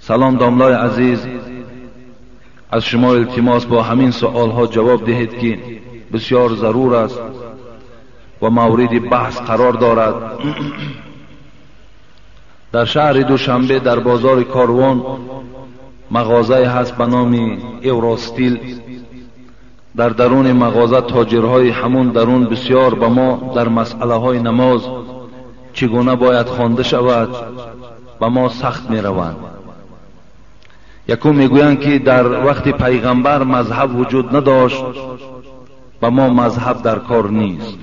Салом домлای عزیز، از شما التماس با همین سوالها جواب دهید که بسیار ضرور است و مورد بحث قرار دارد. در شهر دوشنبه در بازار کاروان مغازه هست به نام ایوراستیل. در درون مغازه تاجرهای همون درون بسیار به ما در مسئله های نماز چگونه باید خوانده شود به ما سخت می روند. یکم میگویند که در وقت پیغمبر مذهب وجود نداشت، به ما مذهب در کار نیست.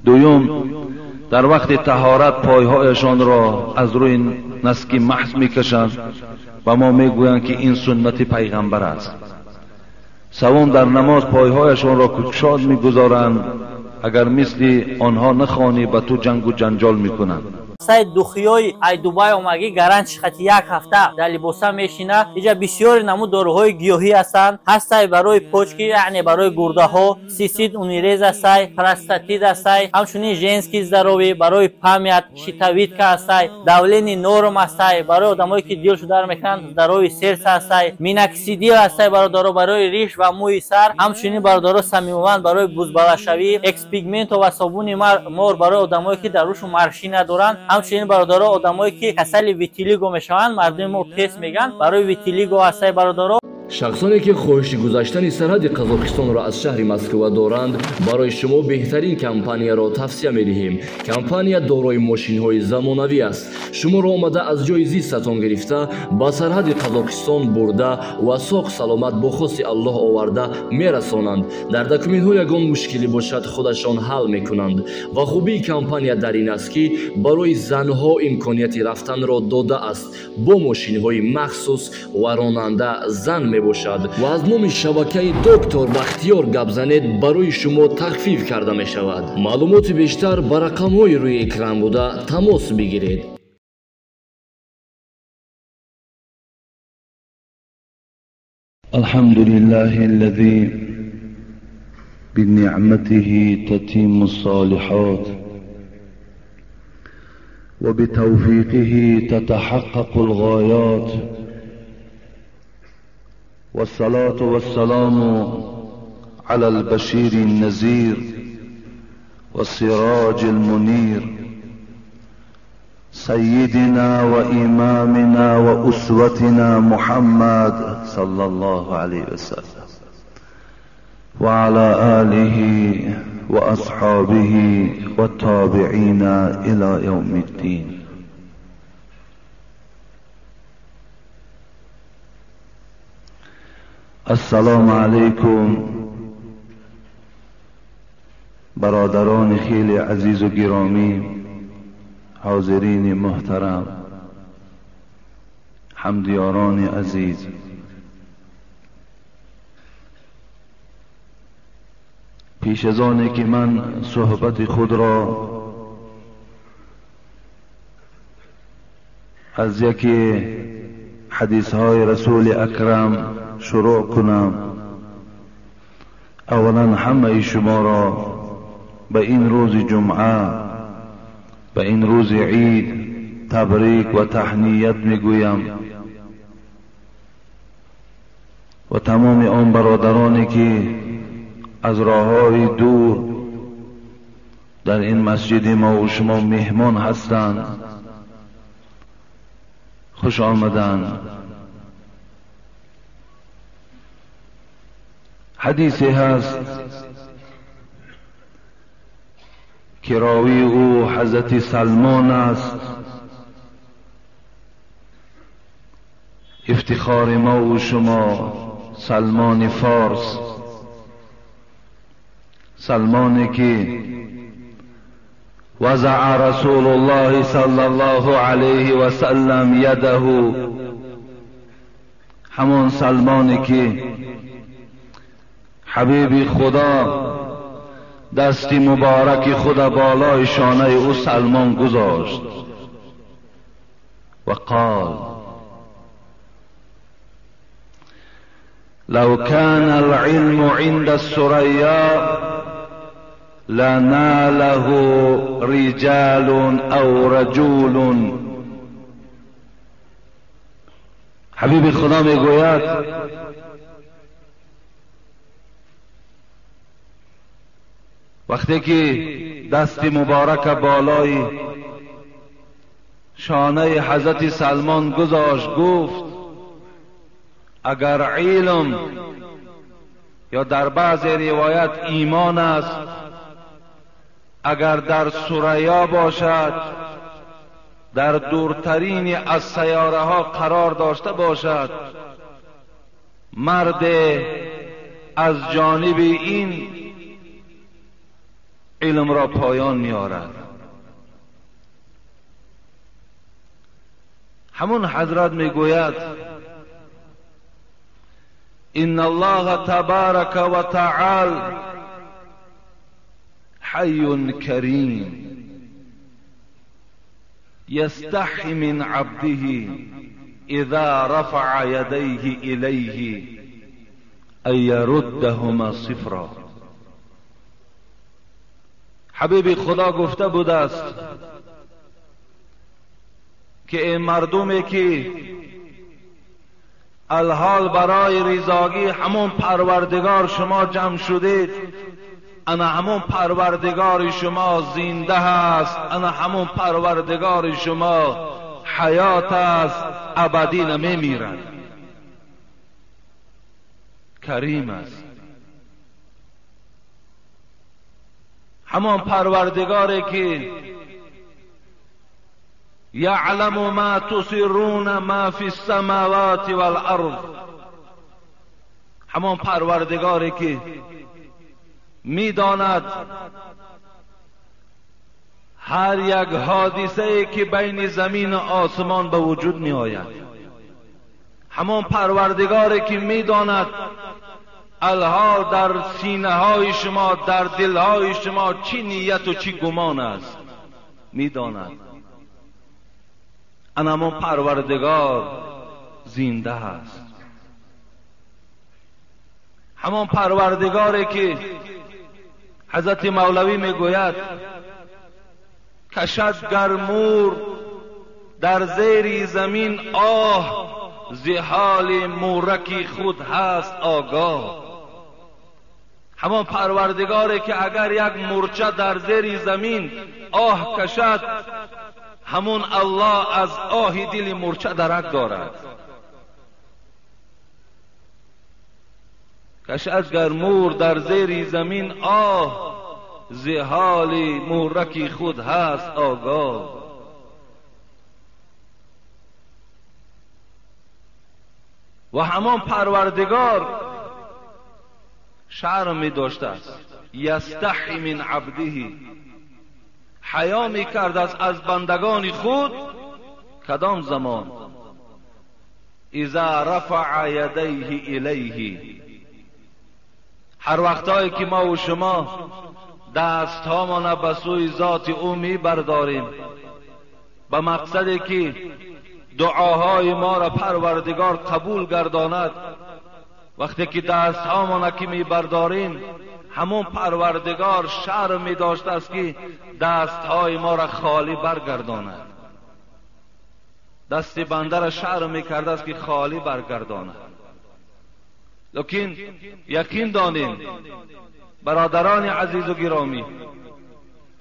دوم، در وقت طهارت پایهایشان را از روی نسکی محض میکشند و ما میگویند که این سنت پیغمبر است. سوم، در نماز پایهایشان را کشاد میگذارند، اگر مثل آنها نخوانی به تو جنگ و جنجال میکنند. Сай духиёи ай Дубай омагӣ гаранти хати як ҳафта дар либоса мешина. Иҷа бисёри намуд доруҳои гиёҳӣ ҳастанд. Ҳастай барои почки, яъне барои гурдаҳо, сисид унирез ҳастай, простатит ҳастай, ҳамчунин женский здоровье барои память, щитовидка ҳастай, давление норм ҳастай, барои одамое ки дилшу дар мекунанд, здоровье сердца ҳастай, миноксидил ҳастай бародаро барои риш ва мӯи сар, ҳамчунин бародаро самимован барои бузбалашавӣ, экспигменто ва собуни мор барои одамое ки дар рӯшу маршина доранд. Ҳамчунин бародаро одамое ки касали витилиго мешаванд, мардуми мо пес мегӯянд, барои витилиго ҳастай бародаро. Шахсоне ки хоҳиши гузаштани сарҳади Қазоқистонро аз шаҳри Москва доранд, барои шумо беҳтарин компанияро тавсия медиҳем. Компания дорои мошинҳои замонавӣ аст. Шуморо омада аз ҷои зистатон гирифта ба сарҳади Қазоқистон бурда ва соғ саломат бо хости Аллоҳ оварда мерасонанд. Дар документҳо ягон мушкилӣ бошад, худашон ҳал мекунанд. Ва хубии компания дар ин аст, ки барои занҳо имконияти рафтанро додааст бо мошинҳои махсус ва ронанда зан мебошад. Ва аз номи шабакаи доктор Бахтиёр гап занед, барои шумо тахфиф карда мешавад. Маълумоти бештар ба рақамҳои рӯи экран буда тамос бигиред. الحمد لله الذي بنعمته تتم الصالحات وبتوفيقه تتحقق الغايات، والصلاة والسلام على البشير النذير والسراج المنير، سيدنا وإمامنا وأسوتنا محمد صلى الله عليه وسلم، وعلى آله وأصحابه والتابعين إلى يوم الدين. السلام علیکم برادران خیلی عزیز و گرامی، حاضرین محترم، همدیاران عزیز. پیش از آن که من صحبت خود را از یکی حدیث های رسول اکرم شروع کنم، اولا همه شما را به این روز جمعه، به این روز عید تبریک و تهنیت میگویم و تمام آن برادرانی که از راههای دور در این مسجد ما و شما مهمان هستند، خوش آمدند. حدیثی هست که راوی او حضرت سلمان است، افتخار ما و شما، سلمان فارس، سلمانی که وضع رسول الله صلی الله علیه و سلم یده، همان سلمانی که حبیب خدا دست مبارک خود بالای شانه او سلمان گذاشت و قال لو كان العلم عند الثريا لناله رجال او رجل. حبیب خدا میگوید وقتی که دست مبارک بالای شانه حضرت سلمان گذاشت، گفت اگر علم یا در بعض روایت ایمان است، اگر در ثریا باشد، در دورترین از سیاره ها قرار داشته باشد، مرد از جانب این علم را پایان می‌آورد. همون حضرت میگوید ان الله تبارک و تعالی حی کریم یستحی من عبده اذا رفع یدیه الیه ان یردهما صفرا. حبیب خدا گفته بوده است که این مردمی که الحال برای رضاگی همون پروردگار شما جمع شدید، انا همون پروردگار شما زنده است، انا همون پروردگار شما حیات است، ابدی نمیمیرد، کریم است. همان پروردگاری که یعلم ما تسرون ما فی السماوات والارض، همان پروردگاری که میداند هر یک حادثه که بین زمین و آسمان به وجود می آید، همان پروردگاری که میداند الحال در سینه های شما، در دل های شما چی نیت و چی گمان است، میداند. ان همان پروردگار زنده است، همان پروردگاری که حضرت مولوی میگوید کشد گرمور در زیر زمین آه، ز حال مورکی خود هست آگاه. همان پروردگاری که اگر یک مورچه در زیر زمین آه کشد، همون الله از آه دل مورچه درک دارد. کشد گر مور در زیر زمین آه، ز حال مورکی خود هست آگاه. و همان پروردگار شرم می داشته است، یستحی من عبده، حیا می کرد است از بندگان خود. کدام زمان؟ اذا رفع یدیه الیه، هر وقتایی که ما و شما دست هامان به سوی ذات او می برداریم به مقصدی که دعاهای ما را پروردگار قبول گرداند، وقتی که دست هامان که می برداریم، همون پروردگار شرم می داشته است که دست های ما را خالی برگرداند. دست بنده را شرم می کرده است که خالی برگرداند. لیکن یقین دانیم برادران عزیز و گرامی،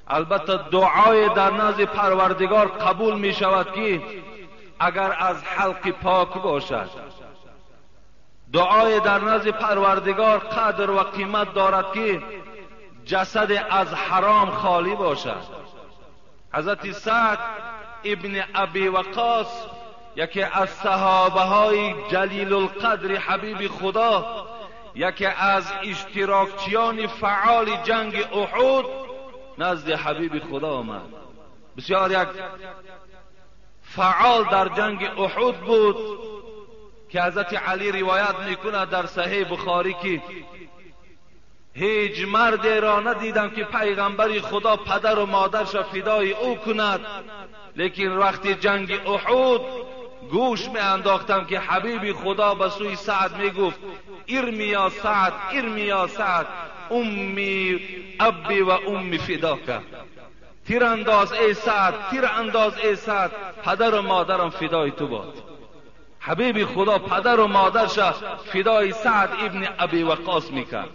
البته دعای در نزد پروردگار قبول می شود که اگر از حلق پاک باشد. دعای در نزد پروردگار قدر و قیمت دارد که جسد از حرام خالی باشد. حضرت سعد ابن ابی وقاص، یکی از صحابه های جلیل القدر حبیب خدا، یکی از اشتراکچیان فعال جنگ احد، نزد حبیب خدا آمد. بسیار یک فعال در جنگ احد بود که حضرت علی روایت میکند در صحیح بخاری که هیچ مردی را ندیدم که پیغمبر خدا پدر و مادرش فدای او کند، لیکن وقتی جنگ احد گوش می انداختم که حبیب خدا به سوی سعد می گفت ارمی یا سعد، ارمی یا سعد، امی ابی و امی فداکه. تیر انداز ای سعد، تیر انداز ای سعد، پدر و مادرم فدای تو باد. حبیب خدا پدر و مادرش فدای سعد ابن ابی وقاص میکرد.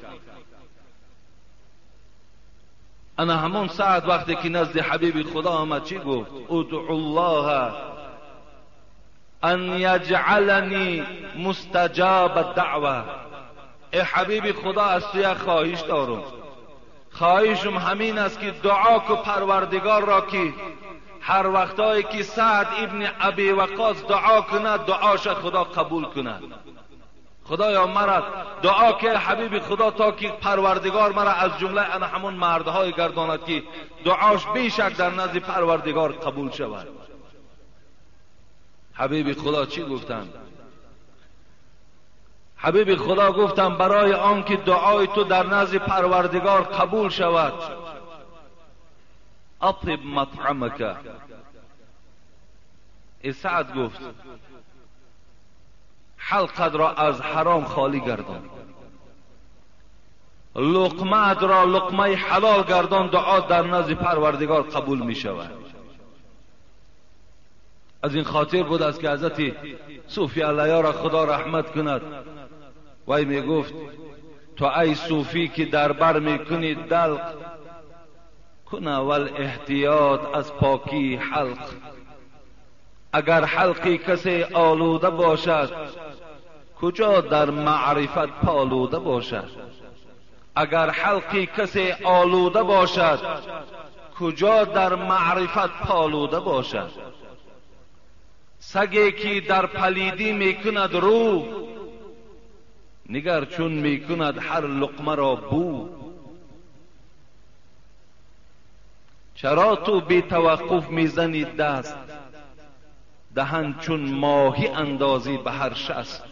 انا همون سعد وقتی که نزد حبیب خدا آمد چی گفت؟ ادعو الله ان یجعلنی مستجاب الدعوه. ای حبیب خدا، از تو یک خواهش دارم، خواهشم همین است که دعا کو پروردگار را که هر وقتایی که سعد ابن ابی وقاص دعا کند دعاش خدا قبول کند. خدایا مرا دعا که حبیب خدا تا که پروردگار مرا از جمله انا همون مردهای گرداند که دعاش بیشک در نزد پروردگار قبول شود. حبیب خدا چی گفتند؟ حبیب خدا گفتند برای آنکه دعای تو در نزد پروردگار قبول شود، اطیب مطعمک. ای سعد گفت حلقت را از حرام خالی گردان، لقمه را لقمه حلال گردان، دعا در نزد پروردگار قبول می شود. از این خاطر بود است که حضرت صوفی علیه را خدا رحمت کند، وی می گفت تو ای صوفی که در بر می کنی دلق، کن اول احتیاط از پاکی حلق. اگر حلقی کسی آلوده باشد، کجا در معرفت پالوده باشد؟ اگر حلقی کسی آلوده باشد، کجا در معرفت پالوده باشد؟ سگی که در پلیدی میکند رو، نگر چون میکند هر لقمه را بو. چرا تو بی توقف میزنی دست، دهن چون ماهی اندازی به هر شست.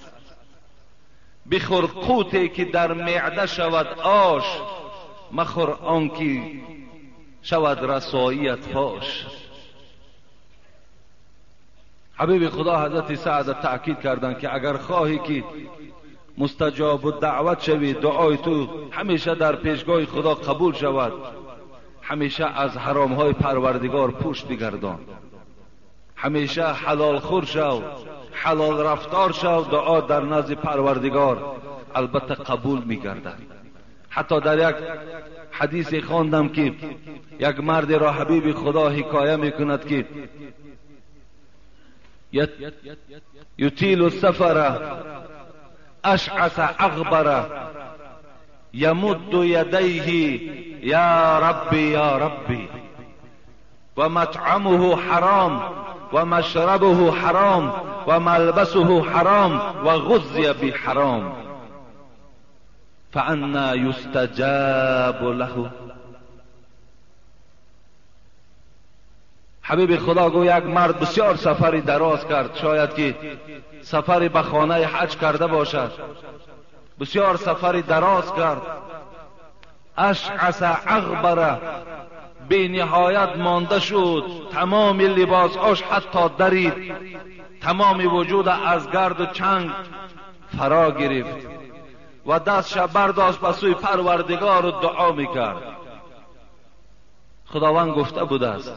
بخور قوتی که در معده شود آش، مخور آنکی شود رساییت فاش. حبیب خدا حضرت سعد تأکید کردند که اگر خواهی که مستجاب الدعوت شوی، دعای تو همیشه در پیشگاه خدا قبول شود، همیشه از حرامهای پروردگار پشت بگردان، همیشه حلال خور شو، حلال رفتار شو، دعا در نزد پروردگار البته قبول میگردد. حتی در یک حدیث خواندم که یک مرد را حبیب خدا حکایه میکند که یطیل السفر اشعث اغبر یمد یدیه یا ربی یا ربی و مطعمه حرام و مشربه حرام و ملبسه حرام و غذی بحرام فانا یستجاب له. حبیب خدا گو یک مرد بسیار سفری دراز کرد، شاید که سفری به خانه حج کرده باشد، بسیار سفری دراز کرد، اشعث اغبر، بی نهایت مانده شد، تمام لباسهاش حتی درید، تمام وجود از گرد و چنگ فرا گرفت و دستش برداشت به سوی پروردگار و دعا میکرد. خداوند گفته بوده است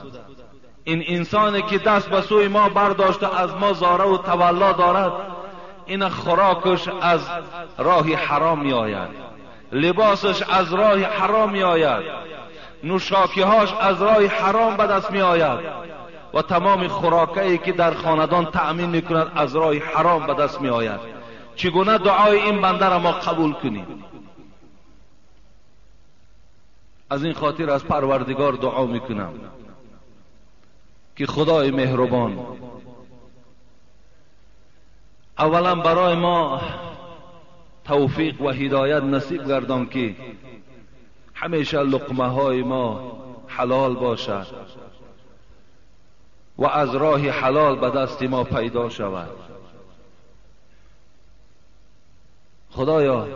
این انسانی که دست به سوی ما برداشته از ما زاره و تولا دارد، این خوراکش از راه حرام می آید، لباسش از راه حرام می آید، نوشاکیهاش از راه حرام به دست می آید و تمام خوراکهایی که در خاندان تأمین می کند از راه حرام به دست می آید. چگونه دعای این بنده را ما قبول کنیم؟ از این خاطر از پروردگار دعا می کنم که خدای مهربان اولا برای ما توفیق و هدایت نصیب گردان که همیشه لقمه های ما حلال باشد و از راه حلال به دست ما پیدا شود. خدایا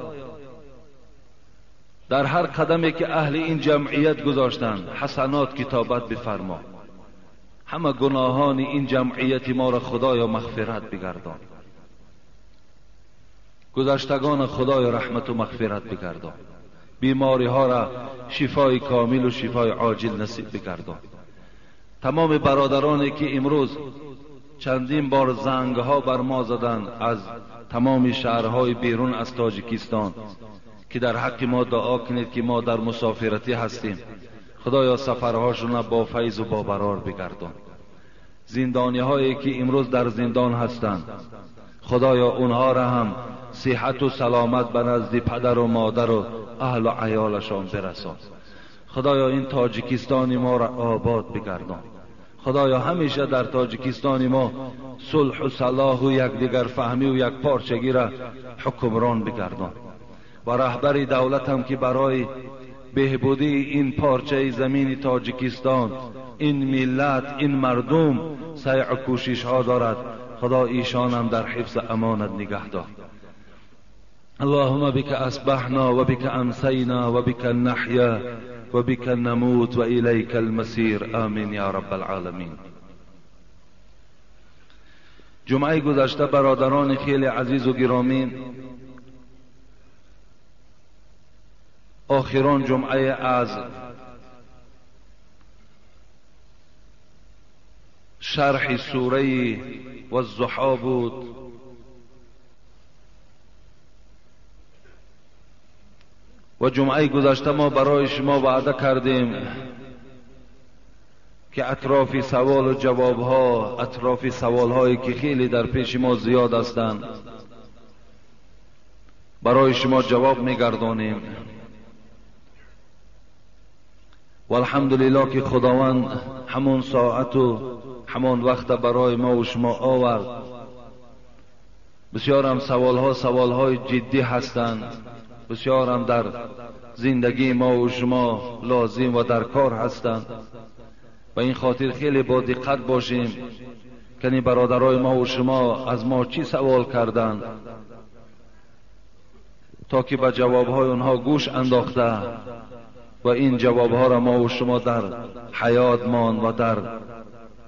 در هر قدمی که اهل این جمعیت گذاشتند حسنات کتابت بفرما، همه گناهان این جمعیت ما را خدایا مغفرت بگردان، گذشتگان خدای رحمت و مغفرت بگردان، بیماری ها را شفای کامل و شفای عاجل نصیب بگردان. تمام برادرانی که امروز چندین بار زنگ ها بر ما زدند از تمام شهرهای بیرون از تاجیکستان که در حق ما دعا کنید که ما در مسافرتی هستیم. خدایا سفرهاشون با فیض و با برار بگردان. زندانی هایی که امروز در زندان هستند، خدایا اونها را هم صحت و سلامت به نزد پدر و مادر و اهل و عیالشان برسان. خدایا این تاجیکستان ما را آباد بگردان. خدایا همیشه در تاجیکستان ما صلح و صلاح و یکدیگر فهمی و یک پارچگی را حکمران بگردان. و رهبر دولت هم که برای بهبودی این پارچه زمین تاجیکستان، این ملت، این مردم سعی و کوشش ها دارد، خدا ایشان هم در حفظ امانت نگه دار. اللهم بك اصبحنا وبك امسینا وبك نحیا وبك نموت وإليك المصير، آمین یا رب العالمین. جمعه گذشته برادران خیلی عزیز و گرامی، آخران جمعه از شرح سوره والضحی بود. و جمعه گذشته ما برای شما وعده کردیم که اطراف سوال و جواب ها، اطراف سوال هایی که خیلی در پیش ما زیاد هستند، برای شما جواب میگردانیم. و الحمدلله که خداوند همون ساعت و همان وقت برای ما و شما آورد. بسیار هم سوال ها سوال های جدی هستند، بسیار هم در زندگی ما و شما لازم و در کار هستند. و این خاطر خیلی با دقت باشیم که این برادرای ما و شما از ما چی سوال کردند تا که به جوابهای آنها گوش انداخته و این جوابها را ما و شما در حیاتمان و در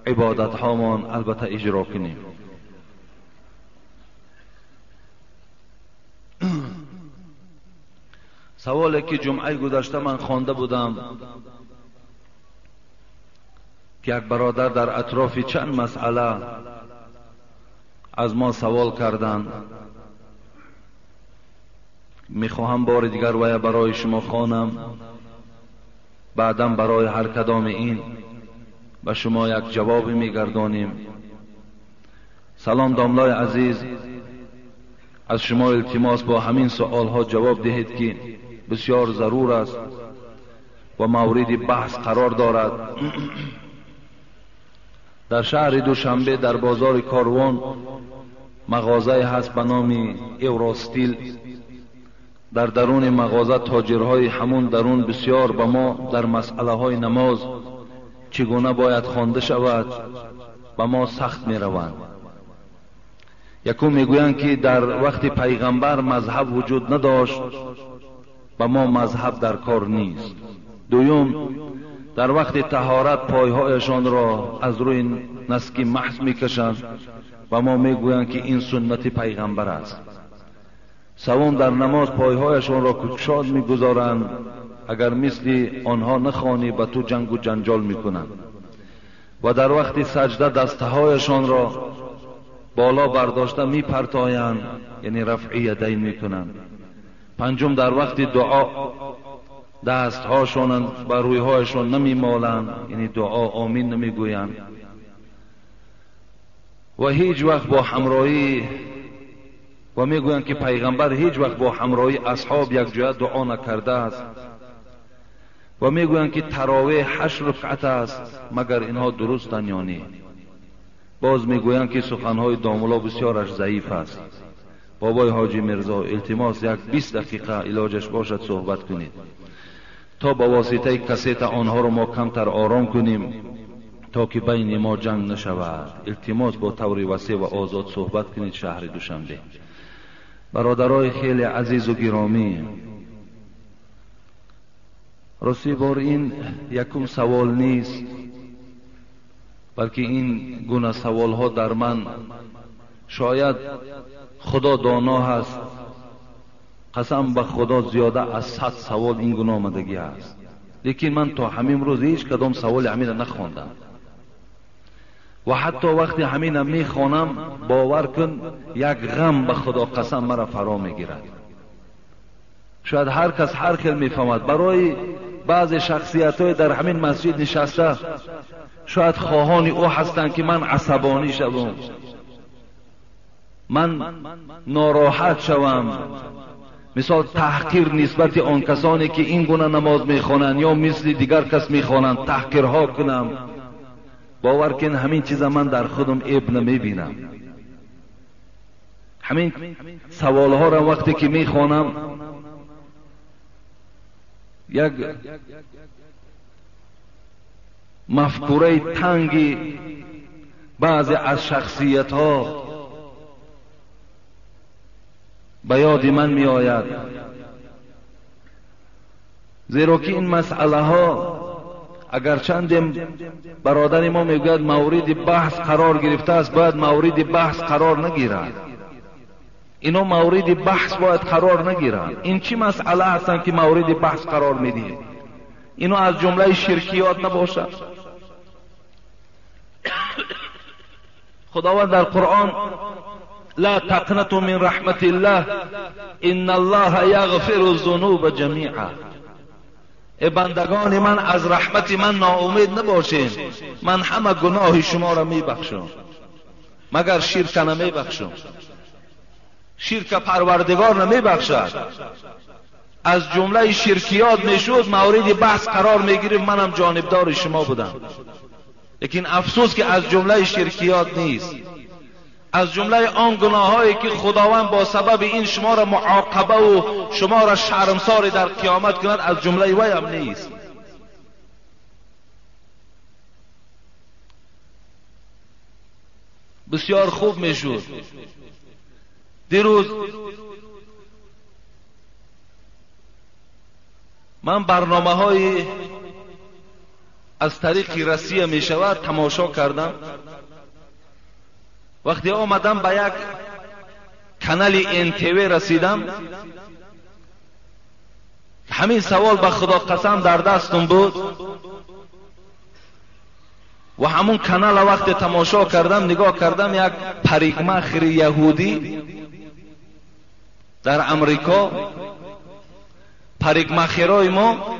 عبادتهامان البته اجرا کنیم. سوالی که جمعه گذشته من خوانده بودم که یک برادر در اطراف چند مسئله از ما سوال کردند، میخواهم بار دیگر ویا برای شما خوانم، بعدم برای هر کدام این به شما یک جواب میگردانیم. سلام داملای عزیز، از شما التماس با همین سوال ها جواب دهید که بسیار ضرور است و مورد بحث قرار دارد. در شهر دوشنبه در بازار کاروان مغازه هست به نام ایوراستیل. در درون مغازه تاجرهای همون درون بسیار به ما در مسئله های نماز چگونه باید خوانده شود به ما سخت می روند. یکم میگویند که در وقت پیغمبر مذهب وجود نداشت، به ما مذهب در کار نیست. دوم، در وقت طهارت پایهایشان را از روی نسکی محض میکشند و ما میگویند که این سنت پیغمبر است. سوم، در نماز پایهایشان را کشاد میگذارند، اگر مثل آنها نخوانی به تو جنگ و جنجال میکنند. و در وقت سجده دستهایشان را بالا برداشته میپرتایند، یعنی رفع یدین میکنند. پنجم، در وقت دعا دستهاشان بر رویهایشان نمیمالند، یعنی دعا آمین نمیگویند. و هیچ وقت با همراهی و میگویند که پیغمبر هیچ وقت با همراهی اصحاب یک جای دعا نکرده است. و میگویند که تراویح 8 رکعت است، مگر اینها درستند یا نه؟ باز میگویند که سخنهای داملا بسیارش ضعیف است. بابای حاجی میرزا التماس یک 20 دقیقه علاجش باشد صحبت کنید تا با واسطه کسیت آنها رو ما کمتر آرام کنیم تا که بین ما جنگ نشود. التماس با طور وسیع و آزاد صحبت کنید. شهر دوشنبه. برادرای خیلی عزیز و گرامی، راستی بار این یکم سوال نیست، بلکه این گونه سوال ها در من شاید خدا دانا هست، قسم به خدا زیاده از 100 سوال این گونه آمدگی است، لیکن من تا همین روز هیچ کدام سوال همین را نخواندم. و حتی وقتی همینم میخوانم باور کن یک غم به خدا قسم مرا فرا میگیرد. شاید هر کس هر خیل میفهمد. برای بعض شخصیت های در همین مسجد نشسته شاید خواهان او هستند که من عصبانی شوم، من ناراحت شوم، مثال تحقیر نسبت آن کسانی که این گونه نماز میخوانند یا مثل دیگر کس میخوانند تحقیرها کنم. باور کن همین چیز من در خودم عیب نمیبینم. همین سوالها را وقتی که میخوانم یک مفکوره تنگی بعضی از شخصیت ها به یاد من می آید، زیرا که این مسئله ها اگر چند برادر ما میگوید مورد بحث قرار گرفته است، باید مورد بحث قرار نگیرد. اینا مورد بحث باید قرار نگیرند. این چی مسئله هستند که مورد بحث قرار میدید؟ اینا از جمله شرکیات نباشد. خداوند در قرآن لا تقنطوا من رحمت الله ان الله یغفر الذنوب جمیعا. ای بندگان من از رحمت من ناامید نباشین، من همه گناه شما را میبخشم مگر شرک نمیبخشم. شرک پروردگار نمیبخشد. از جمله شرکیات میشد مورد بحث قرار میگیریم، منم جانبدار شما بودم، لیکن افسوس که از جمله شرکیات نیست. از جمله آن گناهایی که خداوند با سبب این شما را معاقبه و شما را شرمسار در قیامت کند از جمله وی هم نیست. بسیار خوب میشد دیروز من برنامه های از طریق رسیه می شود تماشا کردم. وقتی آمدم به یک کانال NTV رسیدم، همین سوال به خدا قسم در دستم بود و همون کانال وقتی تماشا کردم نگاه کردم یک پریگمخر یهودی در امریکا، پریگمخرای ما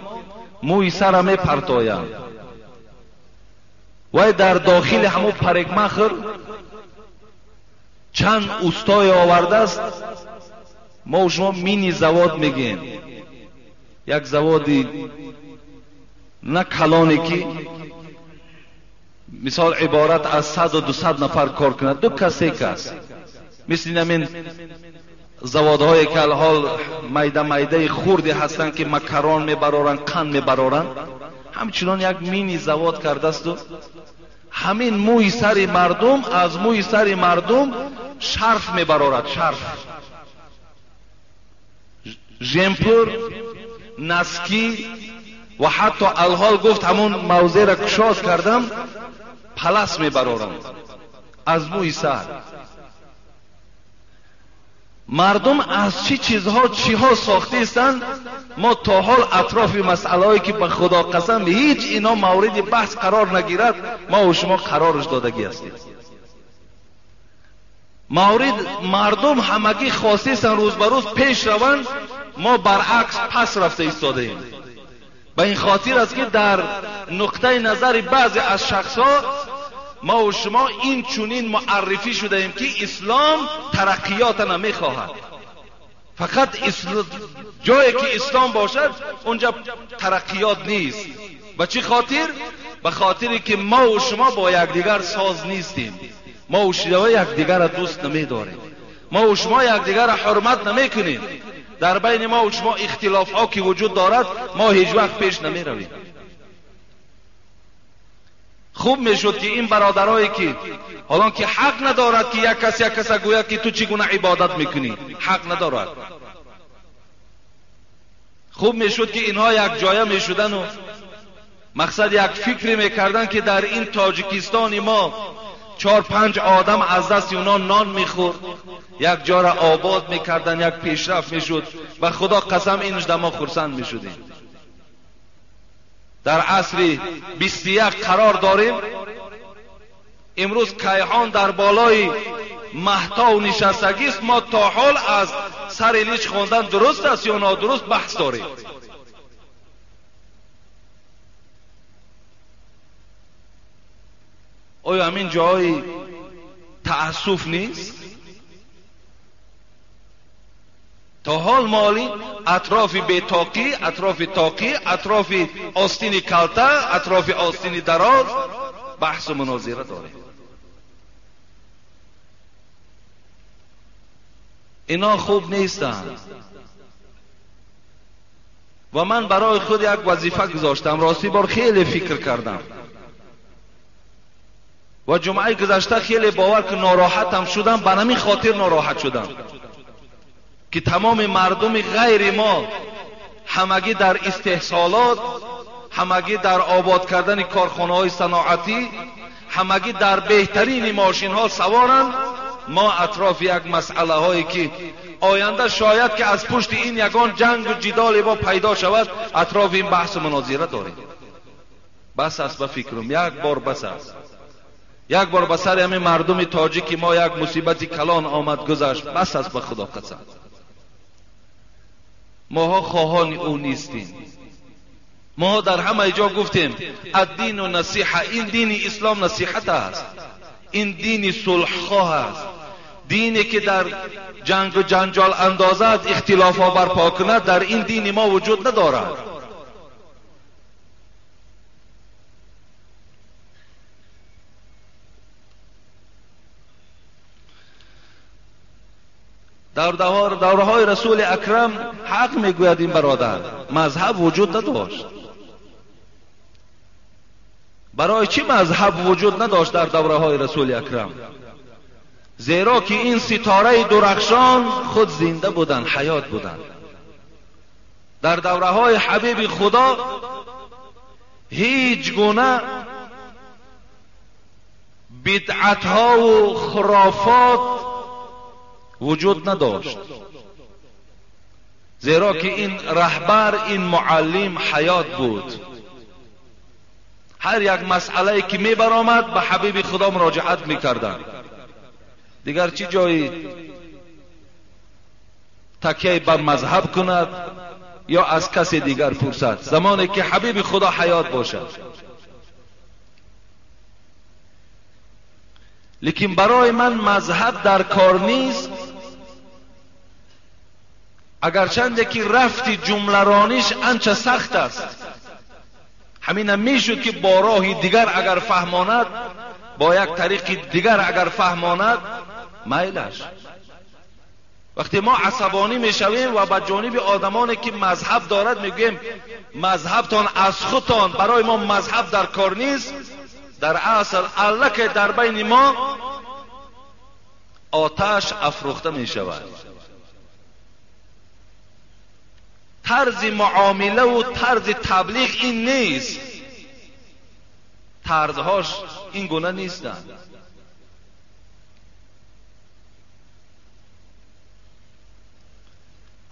موی سر می پرتایند و در داخل همون پریگمخر چند اوستای آورده است. ما و شما مینی زواد میگیم، یک زوادی نه کلانی که مثال عبارت از 100 و 200 نفر کار کند، 2 کس 3 کس، مثل همین زوادهایی که الحال میده میده خوردی هستند که مکران میبرارند، قند میبرارند، همچنان یک مینی زواد کرده است و همین موی سر مردم از موی سر مردم شرف میبرارد. شرف ژمپر، نسکی و حتی الحال گفت همون موضع را کشاد کردم پلس میبرارم از موی سر مردم. از چی چیزها چیها ساخته هستند؟ ما تا حال اطراف مسئله که به خدا قسم هیچ اینا مورد بحث قرار نگیرد ما و شما قرارش دادگی هستیم. مورد مردم همگی خواسته هستند روز به روز پیش روند، ما برعکس پس رفته ایستاده ایم. به این خاطر است که در نقطه نظر بعضی از شخصها ما و شما این چنین معرفی شده ایم که اسلام ترقیات نمیخواهد، فقط جایی که اسلام باشد اونجا ترقیات نیست. به چی خاطر؟ به خاطری که ما و شما با یکدیگر ساز نیستیم، ما و شما یکدیگر را دوست نمیداریم، ما و شما یکدیگر را حرمت نمیکنیم. در بین ما و شما اختلاف ها که وجود دارد ما هیچ وقت پیش نمیرویم. خوب میشد که این برادرایی که حالا که حق ندارد که یک کس یک کس گوید که تو چگونه عبادت میکنی، حق ندارد. خوب میشد که اینها یک جایه میشدن و مقصد یک فکری میکردن که در این تاجیکستان ما 4-5 آدم از دست اونا نان میخورد، یک جا را آباد میکردن، یک پیشرفت میشد و خدا قسم اینش در ما خرسند میشدیم. در عصر 21 قرار داریم. Имрӯз кайҳон дар болои маҳтов нишастагист, мо то ҳол аз сари лич хондан дуруст аст ё нодуруст баҳс дорем. Оё ҳамин ҷои таассуф нест? То ҳол моли атрофи бетоқӣ, атрофи тоқӣ, атрофи остини калта, атрофи остини дароз баҳсу мунозира дорем. Ино хуб нестанд. Ва ман барои худ як вазифа гузоштам. Рости бор хеле фикр кардам ва ҷумъаи гузашта хеле бовар ки нороҳатам шудам. Ба ҳамин хотир нороҳат шудам ки тамоми мардуми ғайри мо ҳамагӣ дар истеҳсолот, ҳамагӣ дар обод кардани корхонаҳои саноатӣ, ҳамагӣ дар беҳтарини мошинҳо саворанд. Мо атрофи як масъалаҳое ки оянда шояд ки аз пушти ин ягон ҷангу ҷидоле бо пайдо шавад, атрофи ин баҳсу мунозира дорем. Бас аст ба фикрум, як бор бас аст. Як бор ба сари ҳамин мардуми тоҷики мо як мусибати калон омад гузашт. Бас аст ба худо қасам. Моҳо хоҳони ӯ нестем. Моҳо дар ҳамаи ҷо гуфтем аддину насиҳа, ин дини ислом насиҳат аст, ин дини сулҳхоҳ аст, дине ки дар ҷангу ҷанҷол андозад, ихтилофҳо барпо кунад, дар ин дини мо вуҷуд надорад. Дар давраҳои расули акрам ҳақ мегӯяд ин бародар, мазҳаб вуҷуд надошт. Барои чӣ мазҳаб вуҷуд надошт дар давраҳои расули акрам? Зеро ки ин ситораи дурахшон худ зинда буданд, ҳаёт буданд. Дар давраҳои ҳабиби худо ҳеҷ гуна бидъатҳову хурофот вуҷуд надошт, зеро ки ин раҳбар, ин муаллим ҳаёт буд. Ҳар як масъалае ки мебаромад ба ҳабиби худо муроҷиат мекарданд. Дигар чӣ ҷои такяи ба мазҳаб кунад ё аз касе дигар пурсад, замоне ки ҳабиби худо ҳаёт бошад. Лекин барои ман мазҳаб дар кор нест, агарчанде ки рафти ҷумларониш анча сахт аст. Ҳаминам мешуд ки бо роҳи дигар агар фаҳмонад, бо як тариқи дигар агар фаҳмонад, майлаш. Вақте мо асабонӣ мешавем ва ба ҷониби одамоне ки мазҳаб дорад мегӯем мазҳабтон аз худтон, барои мо мазҳаб дар кор нест, дар асл аллакай дар байни мо оташ афрӯхта мешавад. Тарзи муомилаву тарзи таблиғ ин нест, тарзҳош ин гуна нестанд.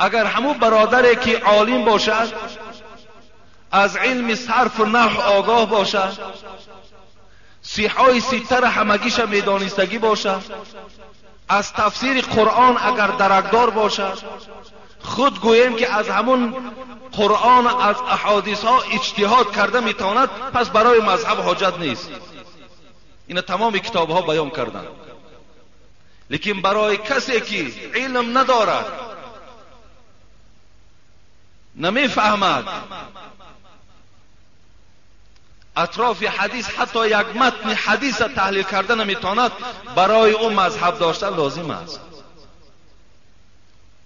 Агар ҳамун бародаре ки олим бошад, аз илми сарфу наҳв огоҳ бошад, сиҳои ситтара ҳамагиша медонистагӣ бошад, аз тафсири Қуръон агар даракдор бошад, худ гӯем ки аз ҳамун Қуръон, аз аҳодисҳо иҷтиҳод карда метавонад, пас барои мазҳаб ҳоҷат нест. Ина тамоми китобҳо баён карданд. Лекин барои касе ки илм надорад, намефаҳмад, атрофи ҳадис ҳатто як матни ҳадиса таҳлил карда наметавонад, барои ӯ мазҳаб доштан лозим аст.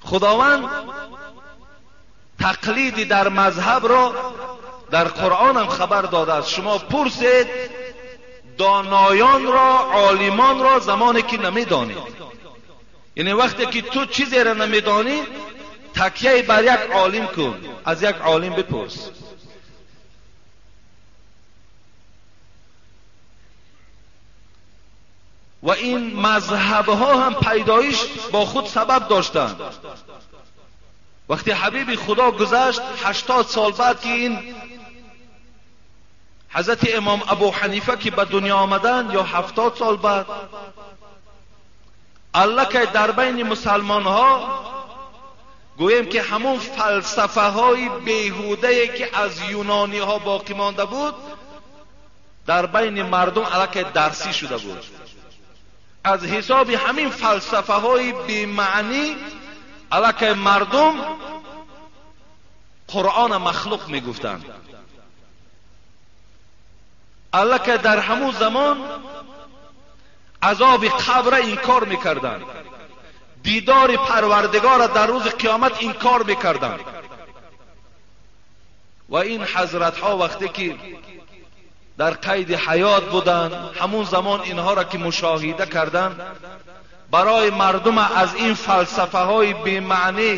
Худованд тақлиди дар мазҳабро дар Қуръонам хабар додааст. Шумо пурсед доноёнро, олимонро замоне ки намедонед. Яъне вақте ки ту чизеро намедонӣ, такяи бар як олим кун, аз як олим бипурс. Ва ин мазҳабҳо ҳам пайдоиш бо худ сабаб доштанд. Вақте ҳабиби худо гузашт, 80 сол баъд ки ин ҳазрати имом Абу Ҳанифа ки ба дунё омаданд ё 70 сол баъд, аллакай дар байни мусалмонҳо гӯем ки ҳамон фалсафаҳои беҳудае ки аз юнониҳо боқӣ монда буд, дар байни мардум аллакай дарсӣ шуда буд. Аз ҳисоби ҳамин фалсафаҳои бемаънӣ аллакай мардум Қуръона махлуқ мегуфтанд. Аллакай дар ҳамун замон азоби қабра инкор мекарданд, дидори Парвардигора дар рӯзи қиёмат инкор мекарданд. Ва ин ҳазратҳо вақте ки дар қайди ҳаёт буданд, ҳамун замон инҳоро ки мушоҳида карданд, барои мардума аз ин фалсафаҳои бемаънӣ